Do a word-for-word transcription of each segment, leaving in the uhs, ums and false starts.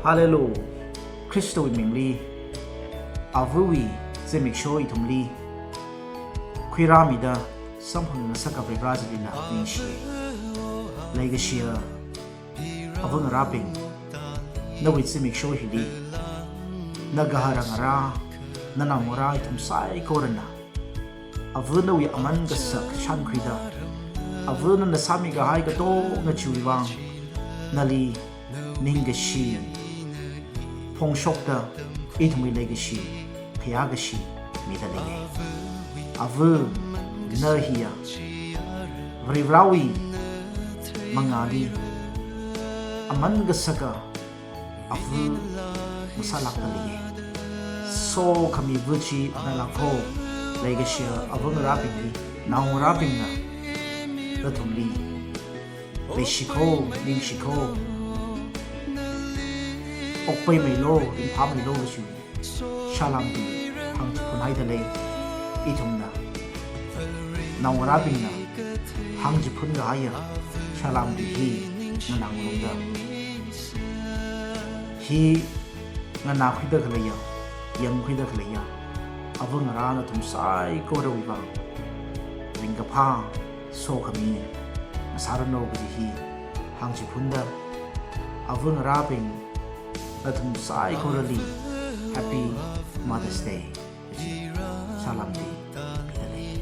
Hallelujah. Khristawui mingli, avawui zimiksho ithumli khuirāmida samphang ngasaka Varivarā chilila ningshi. Leikashiya ava ngarābing, nawui zimiksho hili, nagahara ngarā, nanaongarā ithum saikorana ava nawui aman kasak shānkhuida, ava nana sāmikahai katonga chiwui vang nali ningkashi phongshokta ithumwui leikashi, khayākashi mida leiya. Ava, na hiya Varivarāwui mangāli aman kasaka ava masālākda leiya. Sokhami ava chi ngalākho. Leikashiya ava ngarābingli, naongarābingna nathumli leishikho, ningshikho, okpaimeilo, ringphāmeilo kachi salām chi hāngchiphunhaida lei. Ithumna, naongarābingna hāngchiphun kahaiya salām chi hi nganāngarumda, hi nganākhuida khaleiya, yangkhuida khaleiya ava ngarā nathum saikorawui vang ringkaphā, sokhami ngasāranu kaji hi hāngchiphunda, ava ngarābing nathum saikorali Happy Mother's Day. Salām chi mida lei.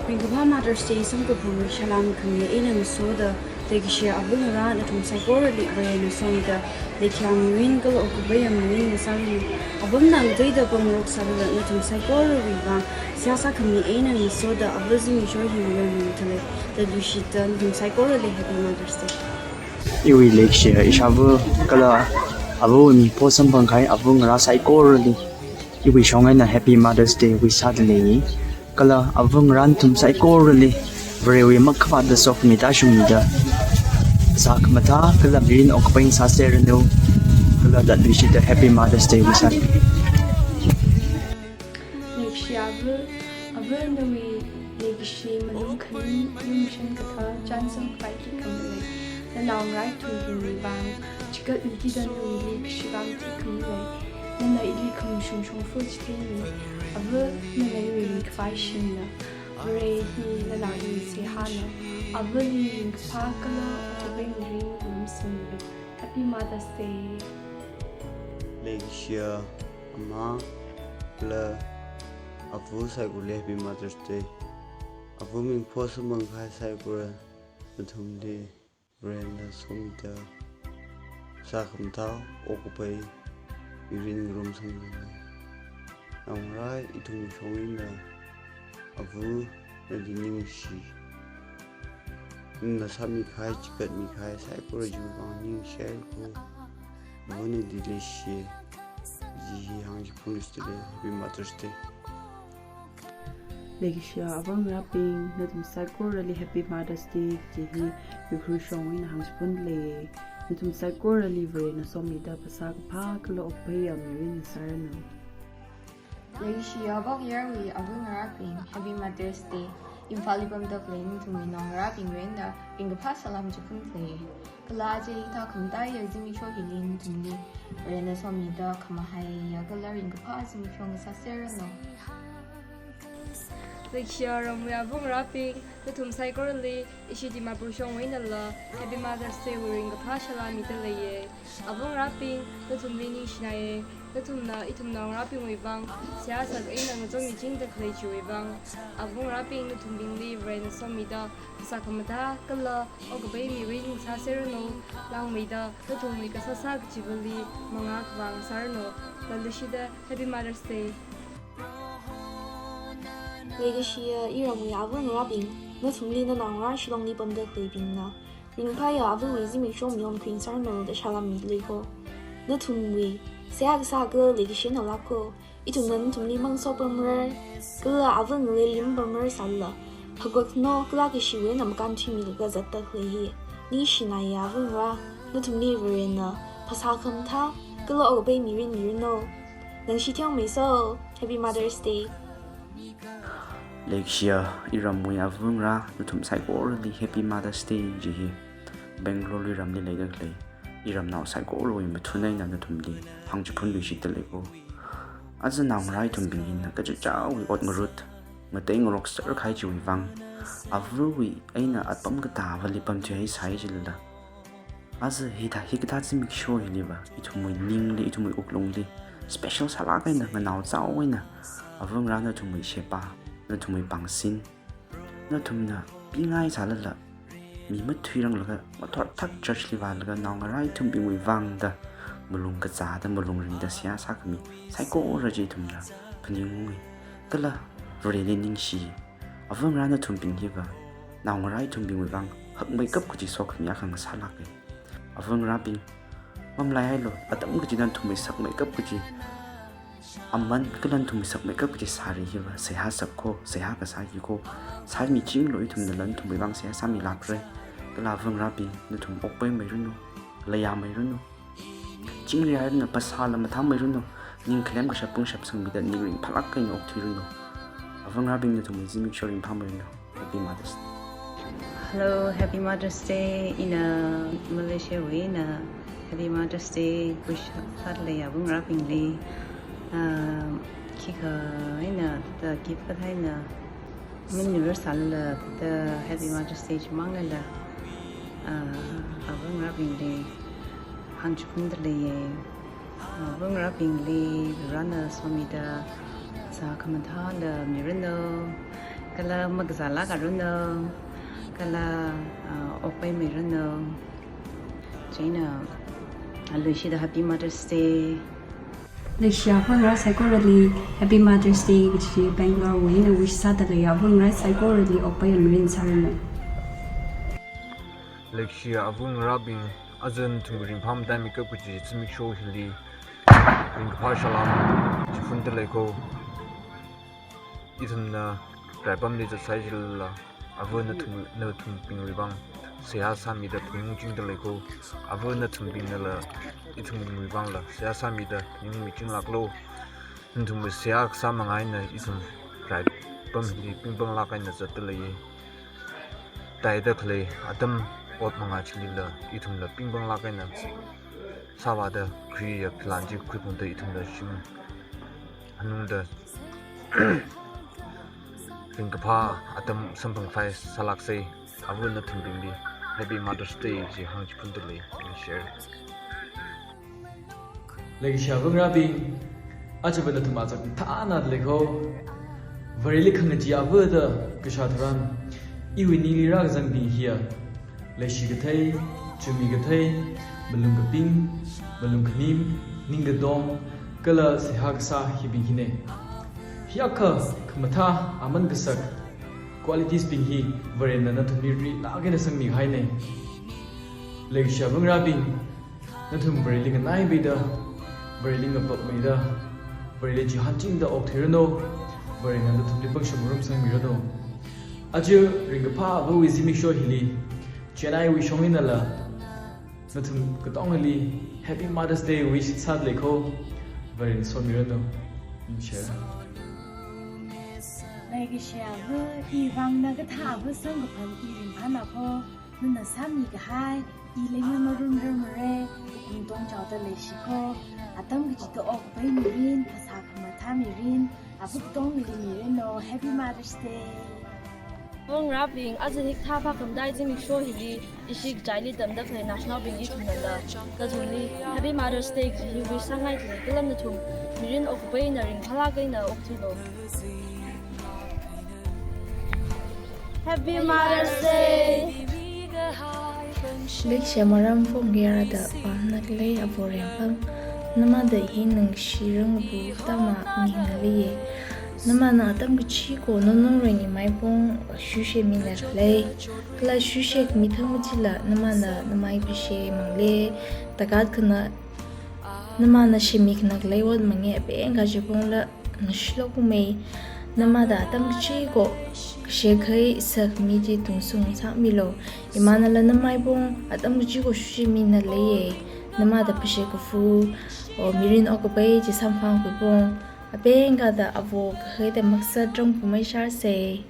Ringkaphā Mother's Day samkaphang salām khami eina ngasoda, leikashiya ava ngarā nathum saikorali Varena somida, leikhayā mirin kala okapaiya mirin ngasāranu. Avamna ngateida pāngarok sālala nathum saikorawui vang seihā sākhami eina ngasoda, ava zimiksho hi Varena ngathalei. Latluishita nathum saikorali Happy Mother's Day. Iwui leikashiya ishāva kala avawui mingpho samphang kahai ava ngarā saikorali iwui shong eina Happy Mother's Day wish sāda lei. Kala ava ngarā nathum saikorali Varewui makhamatda sokhami tāshungmida, sā khamathā kala mirin okpai ngasāseranu. Kala latluishita Happy Mother's Day wish sāda lei. Leikashiya ava, ava nawui leikashi malung khaning, lumashan kathā chānsang khavai khikha malei. Nanaongarā ithum tungli vang chigat mikida nawuili kashivang khikha malei. Nana ili khamashung shongfa chitheimi. Ava, nana iwui ringkaphā shimna. Vare hi nana iwui seihāna. Avali ringkaphā kala okapai mirin ngarumsangmilu. Happy Mother's Day. Leikashiya ama kala ava saikorali Happy Mother's Day. Ava mingpho samphang kahai saikora nathumli Varena somida, sā khamathā okapai mirin ngarumsangmilu. Naongarā ithum shong eina ava nali ningshi. Nana sāmi kahai, chigatmi kahai saikora chiwui vang ningshi haira. Ava nali leishi. Chi hi hāngchiphun ngasāda lei, Happy Mother's Day. Leikashiya ava ngarābing, nathum saikorali Happy Mother's Day kaji hi Ukhrul shongwui eina hāngchiphunda lei. Nathum saikorali Varena somida phasā kaphā kala okapaiya mirin ngasāranu. Leikashiya ava khayārwui ava ngarābing, Happy Mother's Day. Imphalli pamda khalei nathumwui naongarābingwui eina ringkaphā salām chiphunda lei. Kala aja hithā khamataiya zimiksho hili nathumli Varena somida khamahaiya kala ringkaphā zimiksho ngasāserranu. Leikashiya ramwui avāngarābing, nathum saikorali ishi Dimapur shongwui einala Happy Mother's Day wui ringkaphā salām mida leiye. Avāngarābing, nathumli ningshinaiye. Nathumna ithum naongarābingwui vang seihā sāda eina ngachonmichingda khalei chiwui vang, avāngarābing nathumbingli Varena somida phasā khamathā kala okkapai mirin sāserranu. Langmeida nathumwui kasāsā kachivali mangā khavā ngasāranu. Laleishida Happy Mother's Day. Leikashiya iramwui avāngarābing, nathumli nanaongarā Shillongli pamda khaleibingna ringphāya avāwui zimiksho mayonkhui ngasāranu da salām mida leiko. Nathumwui seihā kasā kala leikashi eina lākko. Ithumna nathumli mangsopamrar kala avā ngaleili mapamrar sālala, haokaphokna kala kashiwui eina makānthuimilaga zatda khalei hi ningshinaiya avāngarā. Nathumli Varena phasā khamathā kala okkapai mirin miranu. Nangshi thiyong meiso. Happy Mother's Day. Leikashiya iramwui avāngarā, nathum saikorali Happy Mother's Day ji hi Bangalore luiramli leida khalei iramnao saikorawui mathun eina nathumli hāngchiphunluishitda leiko. Aja naongarā ithumbing hina kachichāwui ot ngarut, ngatei ngarok serkahai chiwui vang, avāwui eina apam katāvali pamthuihaisai jilala, aja hithā hikathā zimiksho hiliva ithumwui ningli, ithumwui wuklungli special sālāk eina, nganaochao eina, avāngarā nathumwui sheba, nathumwui pāngsin, nathumna pingai sālala, mi mathuiranglaga, mathotthak church li vālaga, naongarā ithumbingwui vang da malung kazāda, malung ringda seihā sākhami saikora chi ithumna phaningungi. Kala Vareli ningshi. Avāngarā nathumbing hiva naongarā ithumbingwui vang hakmeikap kaji sokhami akha ngasālāke. Avāngarābing, mamalaihailu, atam kachida nathumwui sakmeikap kaji aman kala nathumwui sakmeikap kaji sari hiva seihā sākho, seihā kasā hiko. Sāmichinglu, ithumnala nathumwui vang seihā sāmilākre. Kala avāngarābing, nathum okpaimeiranu, leiyāmeiranu. Chingrihairanu, phasāla mathāmeiranu, ning khalem kashap pungshap sangmida ning ringphālāk eina okthuiranu. Avāngarābing, nathumwui zimiksho ringphāmeiranu. Happy Mother's Day. Hello, Happy Mother's Day. Ina Malaysia wui eina Happy Mother's Day wish sāda lei avāngarābingli. Ah, khikha eina thāda gift kathā eina maningrārsālala thāda Happy Mother's Day chimang eina, ah, avāngarābingli hāngchiphunda leiye. Avāngarābingli Varena somida phasā khamathāla miranu, kala makazālāk aranu, kala, ah, okpaimeiranu. Chieina, ah, leishida Happy Mother's Day. Leikashiya avāngarā saikorali Happy Mother's Day kaji Bangalore wui eina wish sāda lei avāngarā saikorali okpaiya mirin sāranu. Leikashiya avāngarābing, aja nathumwui ringphā mataimeikap kaji zimiksho hili ringkaphā salām chiphunda leiko. Ithumna raipamli zatsai jilala, avā nathum, nathumbingwui vang seihā sāmida phaningungchingda leiko. Avā nathumbingnala ithumwui vangla seihā sāmida phaningungmichinglāklo. Nathumwui seihā kasā manga eina ithum raipamli pingpanglāk eina zatda leiye. Taida khalei atam ot manga chilila ithumla pingpanglāk eina sāvāda, Khriya plan chi khuiphungda ithumla shim hanungda ringkaphā atam samphangkhavai sālāksei. Avā nathumbingli Happy Mother's Day chi hāngchiphunda lei, share. Leikashiya avāngarābing, ajava nathum achak thānada leiko. Vareli khangachee avā da kashā tharan, iwui ningli rākazangbing hiya leishi kathei, chumi kathei, malung kaping, malung khanim, ning katong, kala seihā kasā hibing hine. Hiyākha khamathā aman kasak qualities bing hi Varena nathumli rilāk eina sangmihaine. Leikashiya avāngarābing, nathum Vareli nganaimeida, Vareli ngavapmeida, Vareli chihānchingda okthuiranu. Varena nathumli pangshap ngarumsangmiranu. Aja ringkaphā avāwui zimiksho hili Chennai wui shong einala nathum katongali Happy Mother's Day wish sāda leiko. Varena somiranu. Ningshi. Leikashiya avā, ivangna kathā avā samkaphang i ringphānako. Nana sāmikahai I Leingam Arun Ramare, Wukung Tongchaoda leishiko, atam kachida okpai mirin, phasā khamathā mirin, avā katongli mirinlo, Happy Mother's Day. Pong rabing, aja hikathā phākhamdai zimiksho hili, ishi kachaili tamda khalei naoshinaobing ithumnala, nathumli Happy Mother's Day kaji hi wish sāngaidalei, kala nathum mirin okpai eina ringphālāk eina okthuilo. Happy Mother's Day! Leishiya maram phongkayara da pamna khalei avo Rengphang. Namada hi ngashirangabu tama mi ngaleiye. Namana atam kachiko nonongreng imaibong shushe mina khalei. Kala shushe khami thang machila namana namai phashe mangle. Takat khana namana shemi khana khalei ot mangei apeng kachibongla ngashilok kumei. Namada atam kachiko kashe khai sak mi chi tungsung sāmilo. Imanala namaibong atam kachiko shushe mina leiye. Namada phashe kafu, o mirin okpai chi samphang kubong. Apeng kada avo kahaida maksā trong kumei sharse.